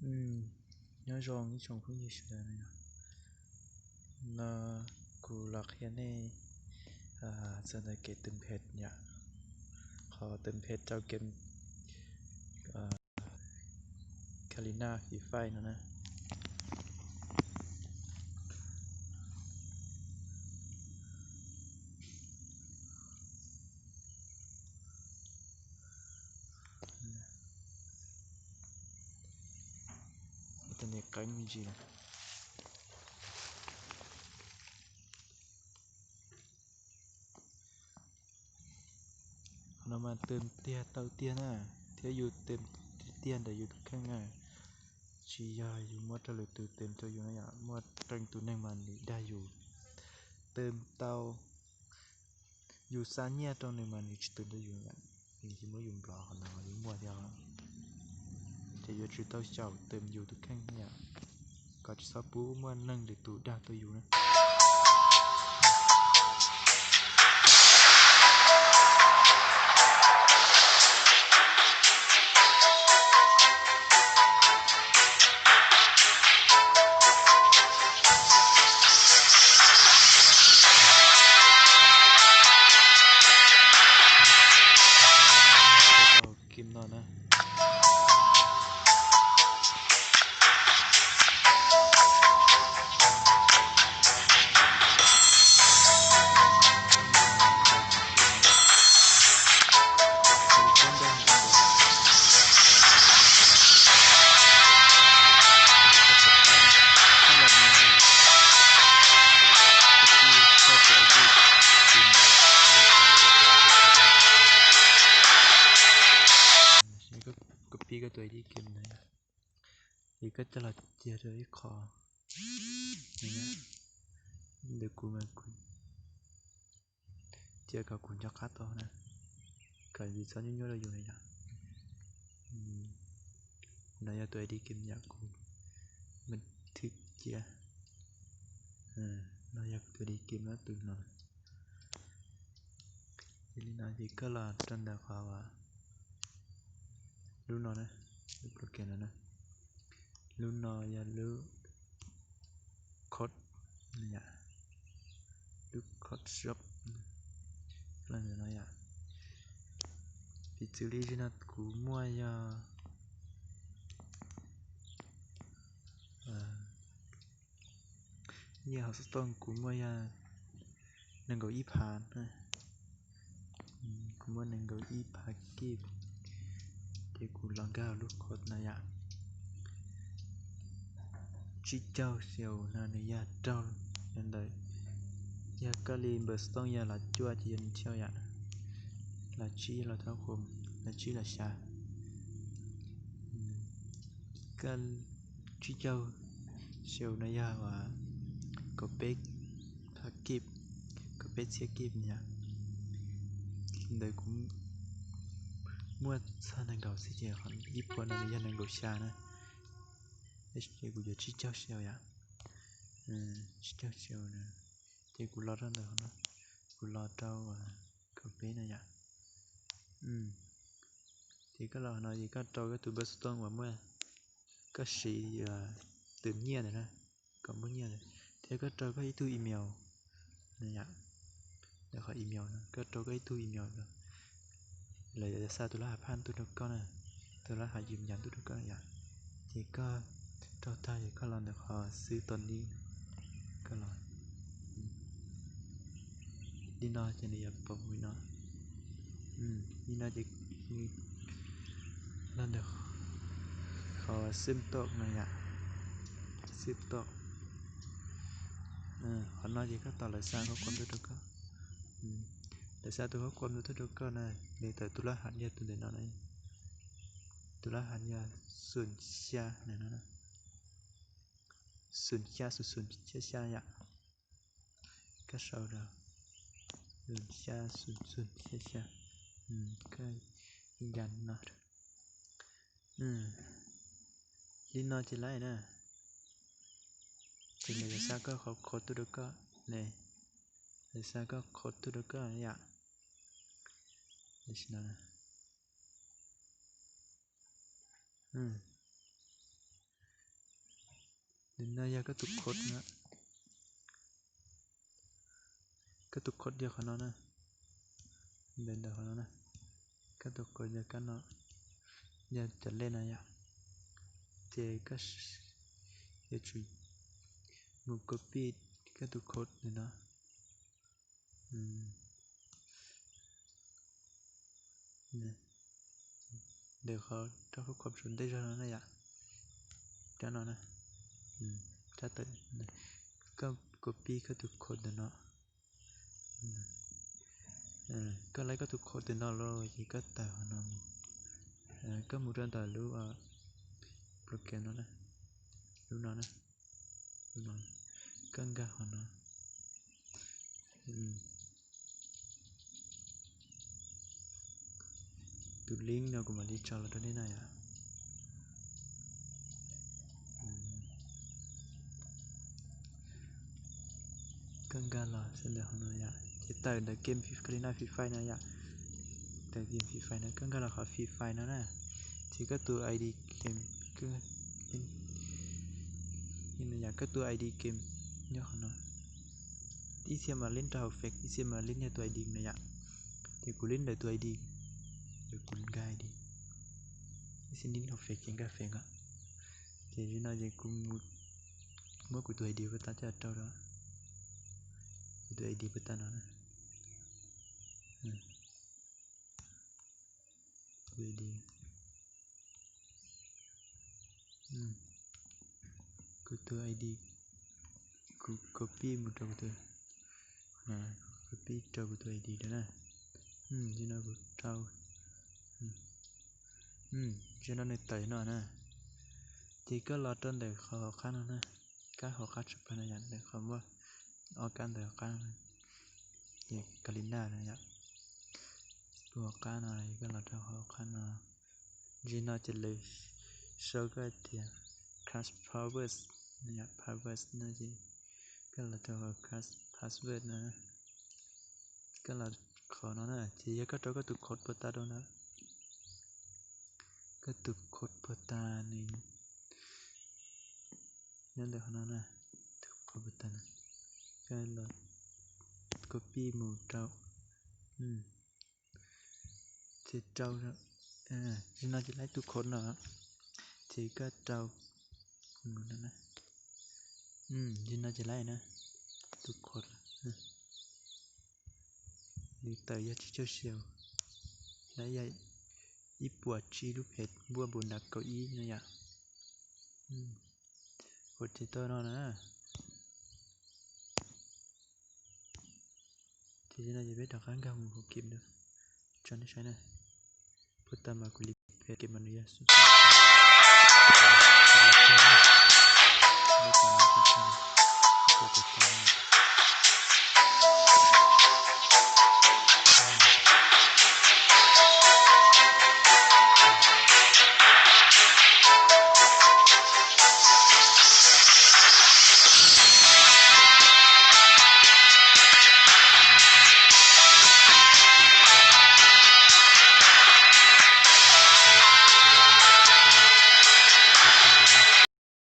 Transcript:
Nyob zoo ib tsoom phooj ywg sawv daws na yom. No kuv los qhia nej txog ntawm kev tus phem yom, qhov tus phem rau game Garena Free Fire no na. Qeeb me ntsis na. Qhov no mas tus tiag tau tiag na, thiab yus tus tiag ntawm yus tus kheej na, tsis yog yus muab rau lwm tus tus rau yus na yom, muaj qee tus neeg mas nws dag yus. Tus tau yus xa nyiaj rau nws mas nws tsis tus rau yus, nws tsis muab yus nplov, qhov no yus muaj thiab. Ces yuav tsum tau xyaum tus yus tus kheej yom, kom tsis txhob pub muaj neeg lwm tus dag tau yus na. Game no na. Koj pib koj tus I D game na, ces koj coj los cia rau ib qho. Ntawm kuv mas kuv cia kom kuv nco qab tau na, kom yus txhob nyuaj nyuaj rau yus na yom. No yog tus I D game yom, kuv mam thwm cia. No yog kuv tus I D game no tus no. Ces li no ces koj los rau ntawm qhov lub no na, lub program no na. Lub no yog lub code, lub code shop no yom. Piv txwv li no kuv muaj yog nyiaj hauv xov tooj kuv muaj yog nees nkaum ib phav, kuv muaj nees nkaum ib phav kib, ces kuv los nkag lub code no yom. Tsib caug xyaum no nws yog raug ntawm, yog koj li npawm xov tooj yog los cuaj ces yog nws thiaj yom, los tsib los thab qhuas, los tsib los xya. Koj tsib caug xyaum no yog uas kaum peb phav kib, kaum peb txhiab kib yom. Ntawd kuv muaj txog nees nkaum xwb ces ib puas no nws yog nees nkaum xya na. Ces kuv yuav tsib caug xyaum yom, tsib caug xyaum na, ces kuv los rau ntawm no, kuv los rau kaum peb no yom. Ces koj los no ces koj rau koj tus npawb xov tooj uas muaj, koj siv tus nyiaj ntawd na, kom muaj nyiaj ntawd, thiab koj rau koj ib tug email na yom. Ntawm qhov email no koj rau koj ib tug email rau, lawv yuav xa tus lab hav phaj tuaj rau koj na, tus lab hav yws yas tuaj rau koj yom. Ces koj rau tag ces koj los ntawm qhov xwb tau li, koj los li no ces nws yuav pom li no. Li no ces nws los ntawm qhov xwb tau no yom, xwb tau. Qhov no ces koj tos lawv xa khab khuam tuaj rau koj. Lawv xa tus khab khuam no tuaj rau koj na, nws tawm tus lab hav yog tus ntawm no na, tus lab hav yog xoom xya na, xoom xya xoom xoom xya xya yom. Koj sau rau, xoom xya xoom xoom xya xya, koj ya no. Li no ces lawv na, ces lawv yuav xa koj khab khuam tuaj rau koj ne, lawv xa koj khab khuam tuaj rau koj yom. Tam sim no na, No yog koj tus code na. Koj tus code yog qhov no na. Ntawm ntawm qhov no na. Koj tus code yog kab no, yog cov lej no yom. Ces koj yuav tsum mus copy koj tus code ntawm no. Ntawm qhov rau khub khom saum ntej zog no na yom. Cov no na, koj copy koj tus code ntawm no. Koj laib koj tus code ntawm no los ces koj tawm qhov no mus. Koj mus rau ntawm lub program no na, lub no na, koj nkag qhov no. Tus link no kuv mam li tso los rau nej na yom. Koj nkag los sawv ntawm qhov no yom, ces tawm ntawm game Garena Free Fire no yom. Tawm game Free Fire no, koj nkag los qhov Free Fire no na. Ces koj tus I D game, yom, koj tus I D game nyob qhov no. Ib txhia mas link rau hauv Face, ib txhia mas link yog tus I D no yom. Ces kuv link ntawm tus I D, ces kuv nkag I D. Ib txhia link hauv Face ces nkag Face os. Ces li no ces kuv muab kuv tus I D puag ta coj rau rau. Kuv tus I D puag ta no na. Tus I D, kuv tus I D, kuv copy mus rau kuv tus, copy rau kuv tus I D rau na. Li no kuv rau, li no nws tawm no na. Ces koj los rau ntawm qhov hauv qab no na, kab hauv qab tshaj plaws no yom, ntawm qhov muaj ob kab ntawm hauv qab no, ces Garena no yom. Lub hauv qab no koj los rau hauv qab no. Li no ces lawv sau koj tias Clash Password, Password no ces koj los rau hauv Clash Password no. Koj los qhov no na, ces yog koj rau koj tus code puag ta rau ntawd. Koj tus code puag ta nws nyob ntawm qhov no na, tus code puag ta no. Koj los copy mus rau, ces rau, li no ces laib tus code no, ces koj rau, li no ces laib na, tus code, nws tawm yog tsib caug xya, laib yog ib puas tsib lub phem npuaj npus nrad kaum ib no yom. Ua tsis tau no na. Ces li no ces peb rov qab nkag mus hauv game no tso nej saib na. Puag ta mas kuv li phem game mas nws yog xu